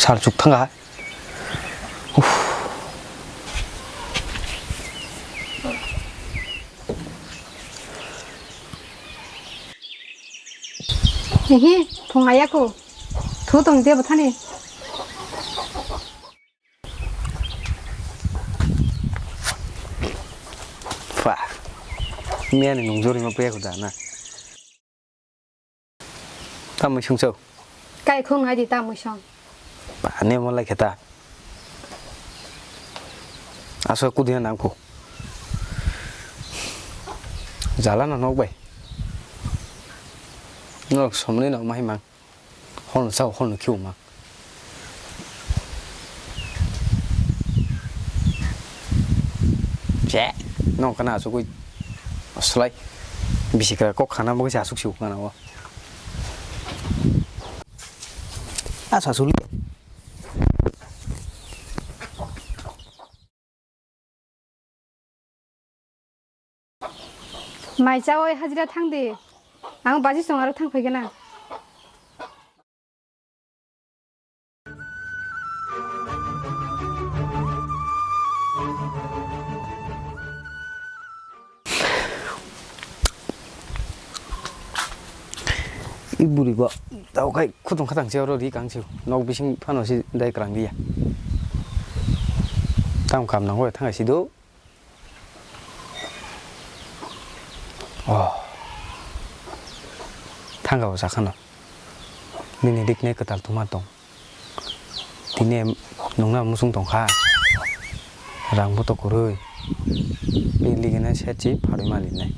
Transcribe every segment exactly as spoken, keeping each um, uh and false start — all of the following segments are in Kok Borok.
Sal chuk thanga. Uff. Hihi, phung ayako. Thu tong de bwthani. Pha. Miyani nung jori ma paya kuda na. Tamoi sung chau. Kai khung hai di tamoi song. Ba ne mo lai kheta. Aso kudiya nang ku. Jala na nok bai. Nok somni nok mai mang. Hol no sao, hol no khiu mang. Che, nong kana asugwi slai. Bisi kra kok khana bo kisa asuk siu kana o. Asa suli. Mai chawi hajira thang di. Ang baji song aro thang phai gana. I buri bo tau khai khutong khatang se oro ri kang se nok bising phano se dai kwrang liya. Tam kam nango thang si do. Oh. Thang o sa khano. Nini dik ne kwtal tuma tong. Tini nungna musung tongkha. Rang bo to kwrwi. Bini ligina set si pharwi ma linai.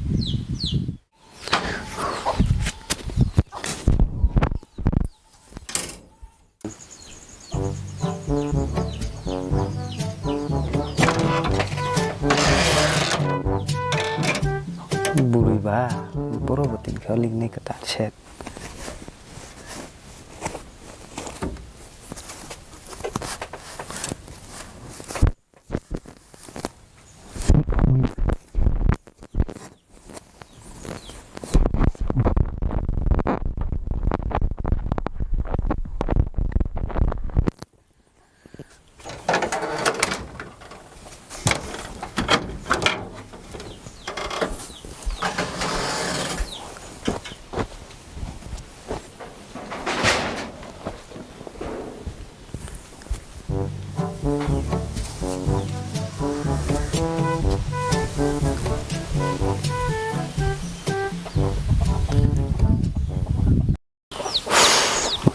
Bwrwi ba, borok bo tini khe ligini kwtal set.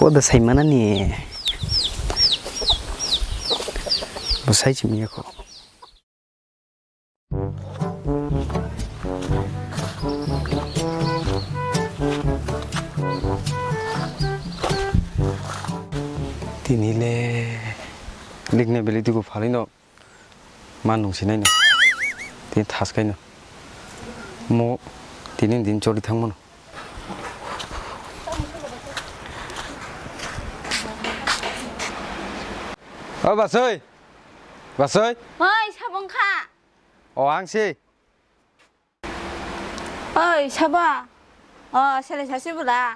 Boda sai manani. Bo sai chimya ko. Tini le likna beli tuku phalino ma nung sinai no. Tini thas kai no. Mo tini din chori thang mano. O basoi. Basoi. Oi, sabong kha. O ang si. Oi, sabo. O, sele sasi bwla.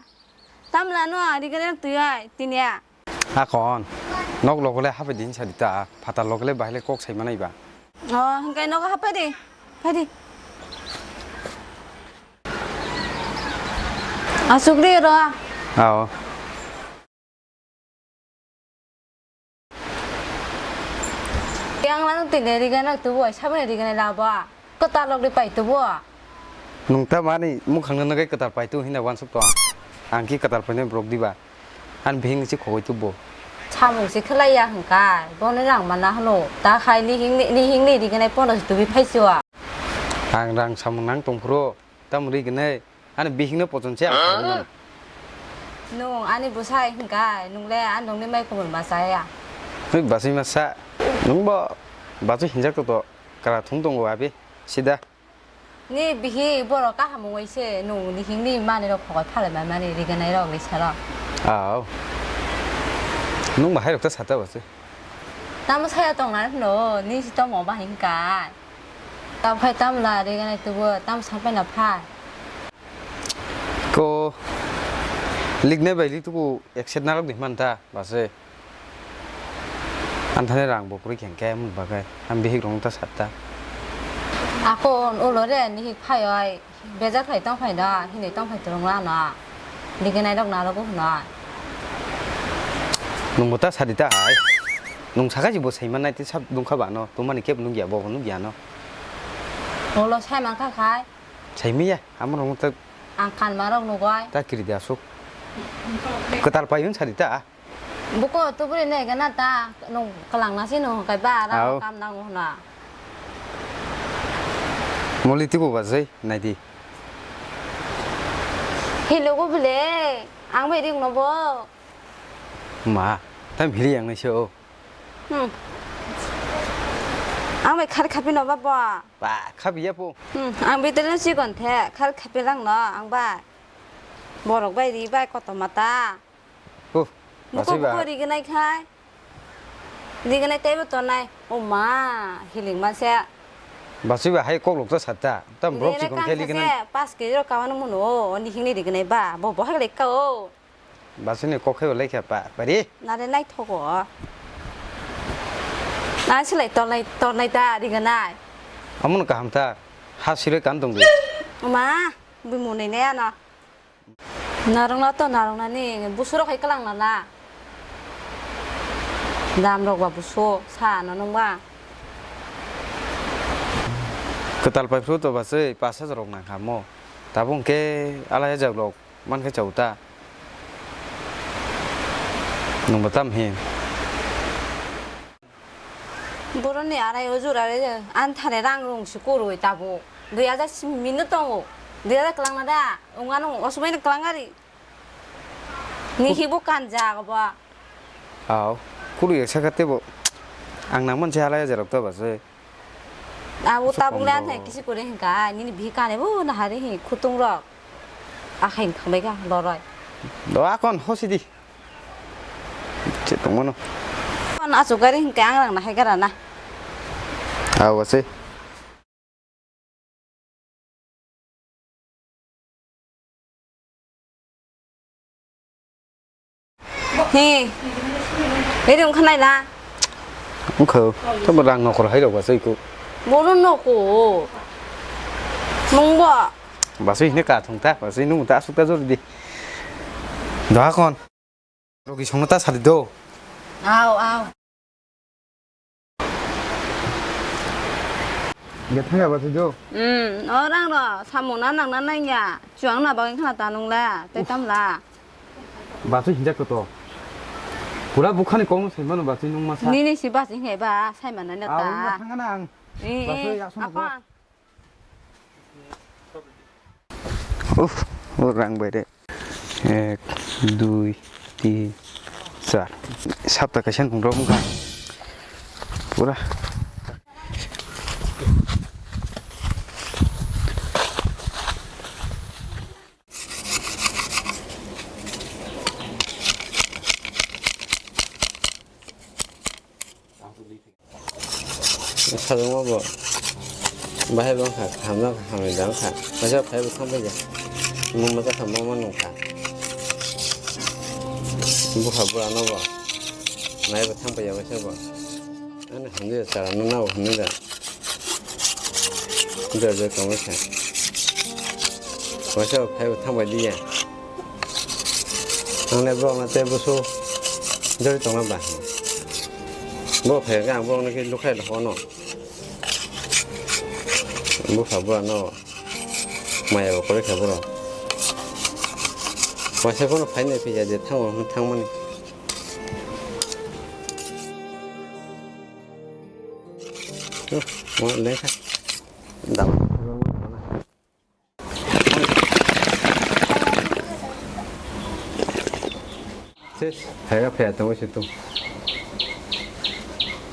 Tamla no, rigene twi oi, tinia. Akon. Nok logole hapai din sa dita. Phatar logole bahile kok sai manai ba. O, hingkai nogo hapai di. Pai di. Asuk ri ro. Ao. Yang lano tile rigana tubo, sabani rigana labo. Kwtal log di pai tubo. Nung ta mani mukhang na nagai kwtal pai tu hina wansuk to. Ang ki kwtal pai na brok diba. An bihing si khogoi tubo. Samung si khlai ya hingkai. Boni rang mana hano. Ta khai ni hing ni, ni hing ni rigana pono tubi pai siwa. Ang rang samung nang tongphuru. Tam rigana. Ani bihikno pochon se ang khaui mano. Nung ani bwsai hingkai, nung le ani nungni mai kumul ma chaya. Nui bachwi ma sa, nung bo bachwi hinjak to to, kara thung tongo abi, sida. Ni bihik borok kaham wngwi se, nung ni hingni mani rok phokol phalai ma mani riganai rok ni salo. Aw. Nung bahai rok ta sata bachwi. Tamo saya tong na no, ni si tomo ba hingkai. Tam khai tam la riganai tubo, tam sapai na phai. Ko liknai bai liktuku ekset narok di man ta base. Anthani rang bo kwrwi khe hwnkhe, amoni bagwi ang bihik rokno ta sat ta. Akon ulo re nihik phai oi, bejar phai tong phai no, hinwi tong phai twrwng la no. Diginai rok narogo hwno. Nwng bo ta sadi ta hai. Nwng sakha si bo saiman nai tei sab dungkha ba no, tongmani kebo nukya, bo bo nukya no. Ulo sai man kha khai. Saimaya, amo rok ta. Ang kanma rok nugoi. Ta kiri de asuk. Kwtal pai hwn sadi ta. Buko tuburi nai gana ta, nwng kwlangna si nwng hwnkhe ba, rang Ao. Kam nango hwna. Moli tibo ba jai, nai di. Hilogo bile, ang bai ring no bo. Ma, tam hili yang nai se o. Hmm. Ang bai khar khapi no ba bo. Ba, khapi ya po. Hmm, ang bitel no chikon the, khar khapi lang no, ang bai. Borok bai ri bai koto mata. Oh, Buko bachwi ba. Buko rignai khai. Rignai teibo tonai. O ma, hiling manse. Bachwi ba hai kok lok ta sat ta. Tam borok Nere chikon kang khe khase, rignai. Pas kg rok kawan muno, o ni hingni rignai ba. Bo bo hai lekka o. Bachwi ni kok khe bo lekha pa, pari. Nare nai thogo. Na silai tonai, tonai ta rignai. Amun kaham ta. Ha siroi kan tong di. O ma, bui munai ne ano. Narwkna to narwknani, busurok hai kwlangna na. Damrok ba busu, sa ano nwng ba. Kwtal pai phuru to bachwi pash hajar rok nang kha mo. Tabuk hwnkhe alai hajar rok man khe chau ta. Nwng bo tam hin. Boroni arai o jura re, anthare rang rung si kurui tabuk. Dui hajar si mino tongo. Dui hajar kwlangna da, wngano osomai no kwlang ari. Ni Ku- hibo kanja go ba. Aw, kuru ya saka tebo. Ang nang manse halai hajar rok to bachwi. Abo Kusu tabuk le kom anthai do. Kisi kuri hinka, nini bihi kane bo na hari hi khutung rok. Akhai thangbai ga loroi. Do akon hosi di. Che tongmano. Kon achuk gari hingke ang rang nahai gara na. Aw, ase. He. Eri wngkha naila. Wngkha. Tamo rang nokor hai rok ba sai ko. Bono noko. Mungbo. Basui hine ka thung ta, basui nung ta asuk ta jor di. Doha kon. Rogi songno ta sadi do. Aw, aw. Ge thang ya basui do. Hmm, orang ro, samung na nang na nang ya. Chuang na bagin khana ta nung la, te tam la. Basui hinjak to. Pura bukhani kong sai mano basui nung masa. Nini si basui hingai ba, sai mana na ta. Aw, thang na ang. Eh, eh, basui ya song apa? Uff, o rang bai de. Ek, dui, tin, char. Sapta kaisa nung rok wngkha. Pura. Sajwkma bo bahai bo wngkha, hamjak hamya da wngkha. Kaisa phai bo thang paija. Mungma jakha mama nungkha. Bupha bura no bo nai bo thang paija waisa bo. Ani hamjak chara no nabo hinwi da. Jor jor tong waisa. Waisa bo phai bo thang pai di ya. Ang le borok no tei busu jori tongma ba. Bo phai khe ang borok no khe lukhai rw no. Bupha bura no maya bo kwrwi kha borok. Waisa bono phai nai phi ya je thango hwn thang mani. Mo le kha. Dam. Ses, phaiga phaiya tongwi se tung.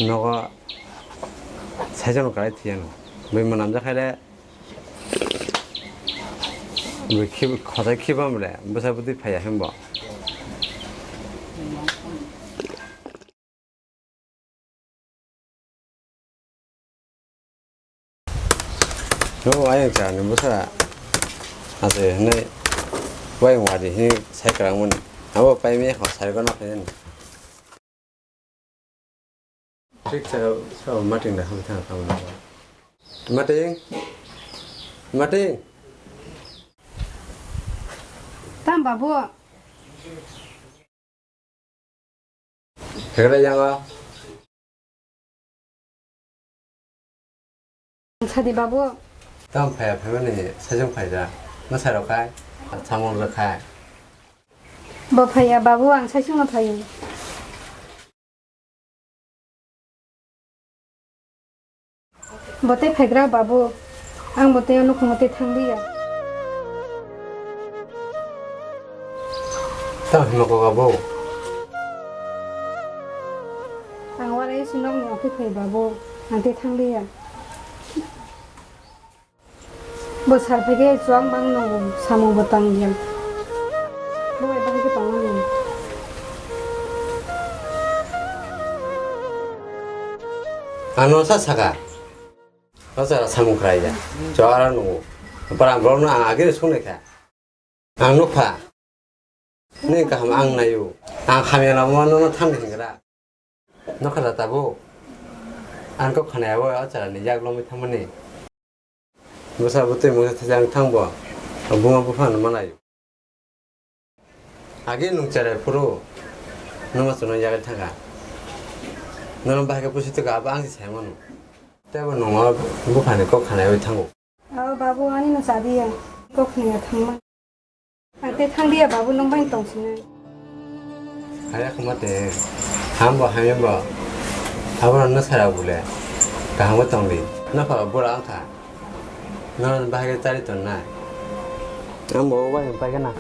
Nogo saichano kwlai thiyano. Bui mwnam jakhaile bui khib-, khosai khibam le bwsa bwtwi phaiya hwnbo. O ayang cha ni bwsa ase hinwi wayang wadi hinwi sai kwrang mani. Abo pai mi kho sai gana khe. Thik sa, sa mating da ham thang kam na. Mating. Mating. Tam babu. Hekra yango. Sadi babu. Tam phaya phaimani sajung phaida. Masa rok khai. Samung rok khai. Bo phaya babu ang sajung no phayo. Bo tei phaigra babu, ang bo tei o nukhungo tei thang liya. Tamo himo kok abo? Ang walai si nokni office phai babu, ang tei thang liya. Bo sar phaikhe chuak mang nungo, samung bo tang ya. Bo bai bahai khe tongmani. Ano sa saka. O chara samung khlai ya. Chuak ara nungo. Para borok no ang agini sungnai kha. Ang nukha. Nini kaham ang naio. Ang hamya lama nono thamni hingra. Nokha da tabuk. Ang kok khna yabo o chara ni yak lomwi thamani. Bwsa bwtwi mungsa thajak thangbo, buma buphano manaio. Age nwng cherai phuru nwma chwngno yagwi thangkha. Nono bahai khe pusi twkha, abo ang se sai mano. Teibo nwng o buphani kok khnaiwi thango. O babu, ani no chadiya, kok khnaiya thangma. Ang tei thangdiya babu, nwng bai tongsinai. Haya khama te, hambo hamyambo, abono nwsara bole, kaham tongdi. Nokha bura wngkha, nono bahai khe chari tonnai. Ang bo bai paikha na,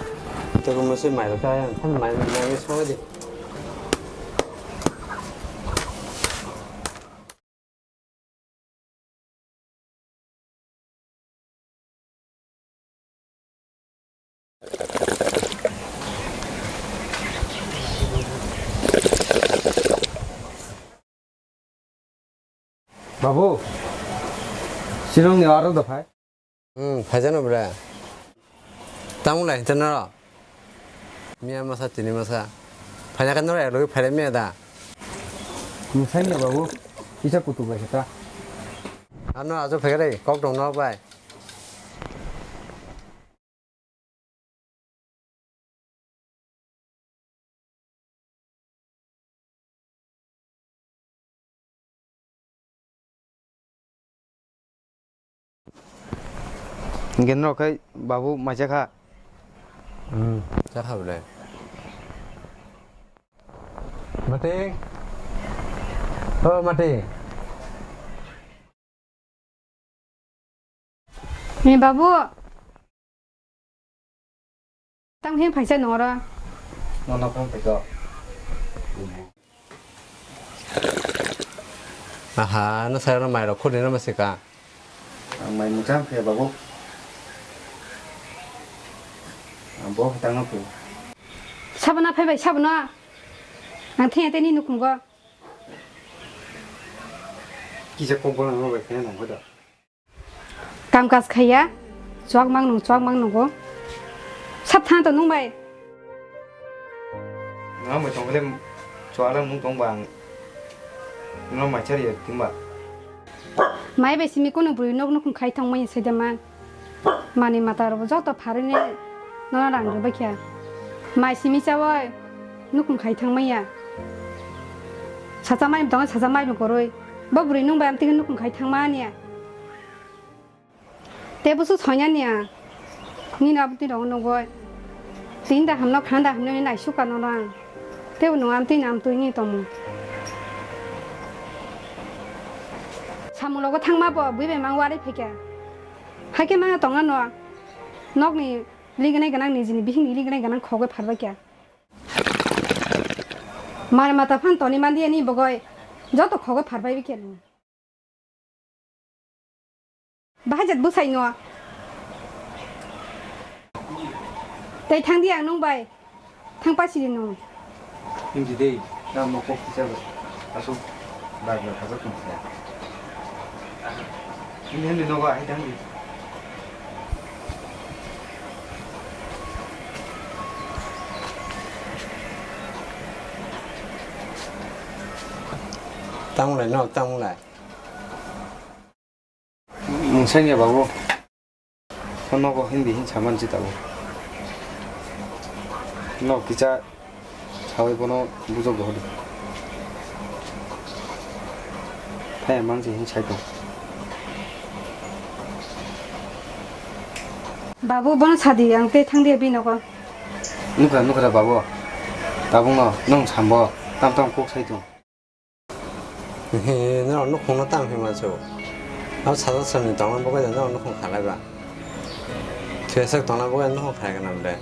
tei kung se mai rok chaya, thani mai mai songo di. Babu, silong ni aro da phai. Hmm, phaijano bre. Tamo lai hinta noro. Miya masa tini masa. Phaina kan noro eklogi phaile miya da. Musai miya babu. Isa kutu bai kita. Ano ajo phegare kok dong no bai. Hingke norok khe babu mai chakha. Hmm, chakha bole. Mating. Oh, Mating. Ni babu. Tang hing phaisa noro. Nono phang phaiko. Aha, no sayang no mai rok khudi no masika. Ang mai muchang khe babu. Ang bo tang no phu. Sabana phai bai sabana. Ang thengya tei ni nukhungo. Kisa kok bola no bai khe nang hoda. Kam kaj khaiya, chuak mang nung, chuak mang nungo. Sab thang to nung bai. Nang bai tong le, chuak lang nung tong bang. Nang mai chari ya ting ba. Mai bai simi kono bwrwi nok nukhung khai thang mai sai da man. Mani mata rok joto pharwi ne nono rang rwbai kha. Mai simi chawai nukhung khai thang manya. Sacha mai tong sacha mai bo koroi. Bo bwrwi nung bai amtwi nukhung khai thang manya. Te busu sonya niya. Nini abtwi rok nugoi. Tin da hamno khan da hamno ni nai suka nono ang. Te bo nung amtwi na amtwi ni tomo. Samung logo thangma bo bui bai mang wari phikya. Haikhe mano tongna no nokni liginai gwnang nijini bihikni liginai gwnang khogwi pharbai kha. Mani mata phan toni manliya ni bogoi joto khogwi pharbai kha. Bahai jat bwsai no. Tei thang di ang nung bai. Thang pa siri no. Hindi dei, na mo kok kisa ba. Asuk bag na thajak tong sa. Hindi hindi no ba, hindi hindi. Tamo lai, no, tamo lai. Nwng sanya babu. Nogo Hindi hin saman si tabuk. No kicha sawi bono bujok dohodi. Thaya mansi hin sai tong. Babu, bono sadi, ang tei thang dia bini nogo. Nukha, nukha babu. Tabuk no nwng sambo tam tam kok sai tong. He, norok nukhungno tamo hinma se o. Abo sajak sajak ni tongna bagwi da norok nukhung khalai ba. Thwiyasa tongna bagwi nukhung khalai gwnang de.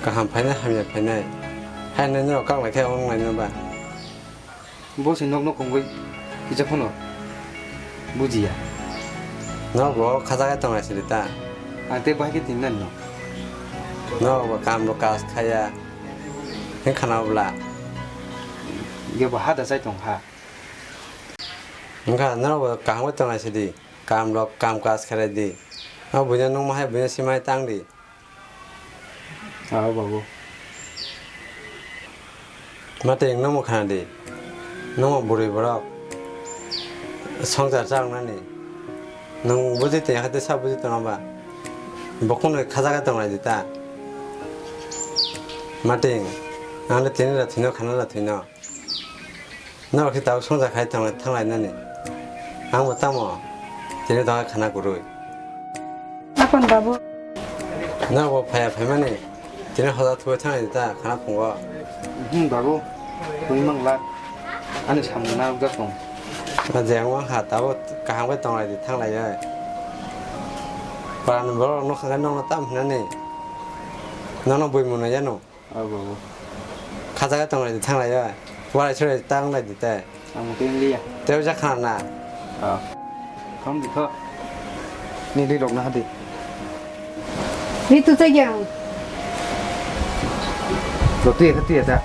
Kaham phainai, hamya phainai. Haino norok kaklai khe wngnai no ba. Bo se nok nukhungwi kisa phano bujiya. Norok bo khajagwi tongnai siri ta. Ang tei bahai khe tini nani no. Norok bo kam rok kaj khaiya. Hing khana bwla. Ge bo ha da chai tong ha. Wngkha norok bo kaham khe tongnai sidi. Kam rok, kam kaj khlai di. O buino nung ma hai buino simai tang di. Ao babu. Mate wng nungmo khana di. Nungmo bwrwi borok. Songchar chaknani. Nwng buji tongya khe tei sa buji tongna ba? Bo kunu khajaga tonglai di ta. Mating, ang le tini ra thwino khana ra thwino. Norok khe tabuk songja khai thanglai, thanglainani. Ang bo tamo tini tongkha khana kwrwi. Apon babu. Norok bo phaiya phaimani. Tini hoda thuwi thanglai di ta khana phungo. Hmm, babu. Thwi mang lak. Ani samung narwkjak tong. Na je ang wngkha, tabuk kaham khe tonglai di, thanglai oi. Parani borok nokha khe nokno tam hinani. Nono bui mwnwi yano. O babu. Khajaga tonglai di, thanglai oi. Warai surai tanglai di te. Ang tei liya. Tei jak khana na. Ah. Thang di kho. Ni ri rok na hadi. Ri tu chai yang. Lo tu ya, tu ya ta.